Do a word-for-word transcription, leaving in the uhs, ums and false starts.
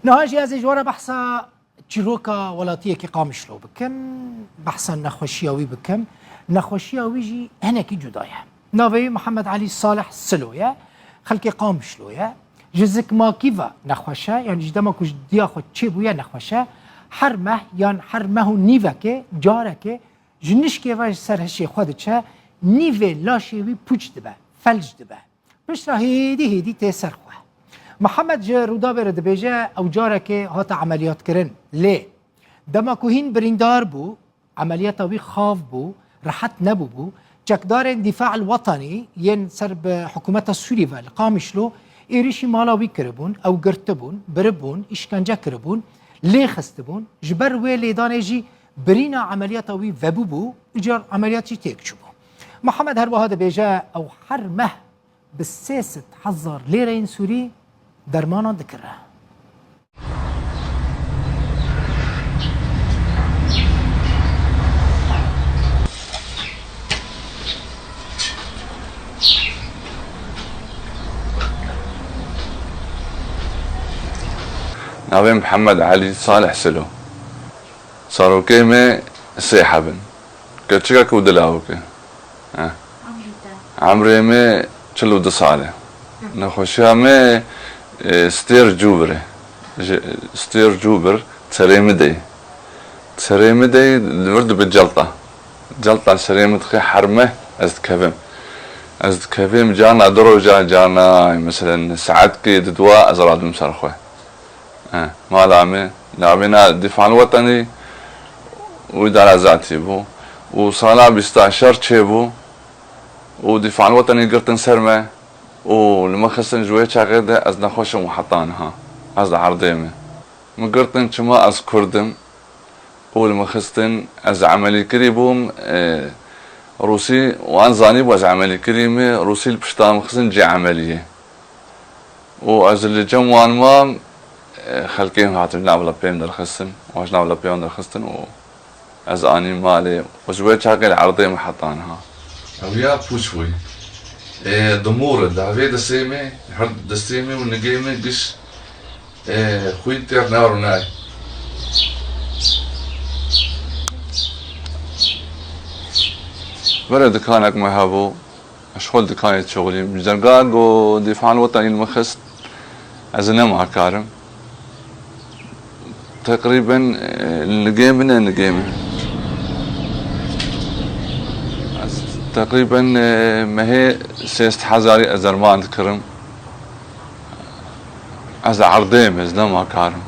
Niha jî ez ê ji we re behsa çîroka welatiyekî Qamişlo bikim, behsa nexweşiya wî bikim. Nexweşiya wî jî hinekî cuda ye. Navê wî Mihemed Elî Salih Silo ye. Xelkê Qamişlo ye. Ji zikmakî ve nexweş e, yanî ji dema ku ji diya xwe çêbûye nexweş e. Her meh yan her meh û nîvekê carekê ji nişkê ve ji ser hişê xwe diçe, nîvê laşê wî pûç dibe, felc dibe. Piştre hêdî hêdî tê ser xwe. Mihemed ji Rûdawê re dibêje, ew carekê hate emeliyatkirin. Lê dema ku hîn birîndar bû, emeliyata wî xav bû, rehet nebûbû. Çekdarên Dîfa el Wetenî yên ser bi hikûmeta Sûrî ve li Qamişlo êrîşî mala wî kiribûn, ew girtibûn, biribûn, îşkence kiribûn, lê xistibûn. Ji ber wê lêdanê jî birîna emeliyata wî vebûbû, îcar emeliyat jî têk çûbû. Mihemed her wiha dibêje, ew her meh bi sê sed hezar lêreyên Sûrî dermana dikire. Navê Mihemed Elî Salih Silo. Zarokê me sê heb in. Keçikek û du lawik e. Heh. Emrê te? Emrê me çil û du sal e. Hı. Nexweşiya me, e, stêr cûbir e. Ji stêr cûbir serê min dey. Serê min dey, li vir dibe celta. Celta serê min dixê her meh ez dikevim. Ez dikevim, carna du roja, carna, meselen, saetkê di dua ez radim ser xwe. He, mala me navêna Dîfan Wetenî û Îdara Zatî bû û sala bîsta şer çêbû û Dîfan Wetenî girtin ser me û li me xistin, ji wê çaxê de ez nexweş im û heta niha ez li erdê me. Min girtin çima ez Kurd im û li me xistin, ez emelîkirî bûm, e, Rûsî û an zanîbû ez emelîkirî me, Rûsî li pişta min xistin cê emeliyê. Û ez li cem wan mam, e, xelkê min hatin nav lepê min derxistin, wan ji nav lepê wan derxistin û ez anîm malê û ji wê çaxê li erdê me heta niha. Ew ya pûç bûyî. E, dimûr e, di hevê destê me, her destê me û nigê me giş, e, xwîn têr nar û nay. Were dikanek me hebû. Ez ji xwe li dikanê dişuxulîm. Ji derga ku Dîfan Wetenî li min xist, ez ê nema karim. Teqrîben, e, nigê min e, nigê min. Ez teqrîben, e, mehê sê sed hezarî ez derman dikirim. Ez erdê me, ez nema karim.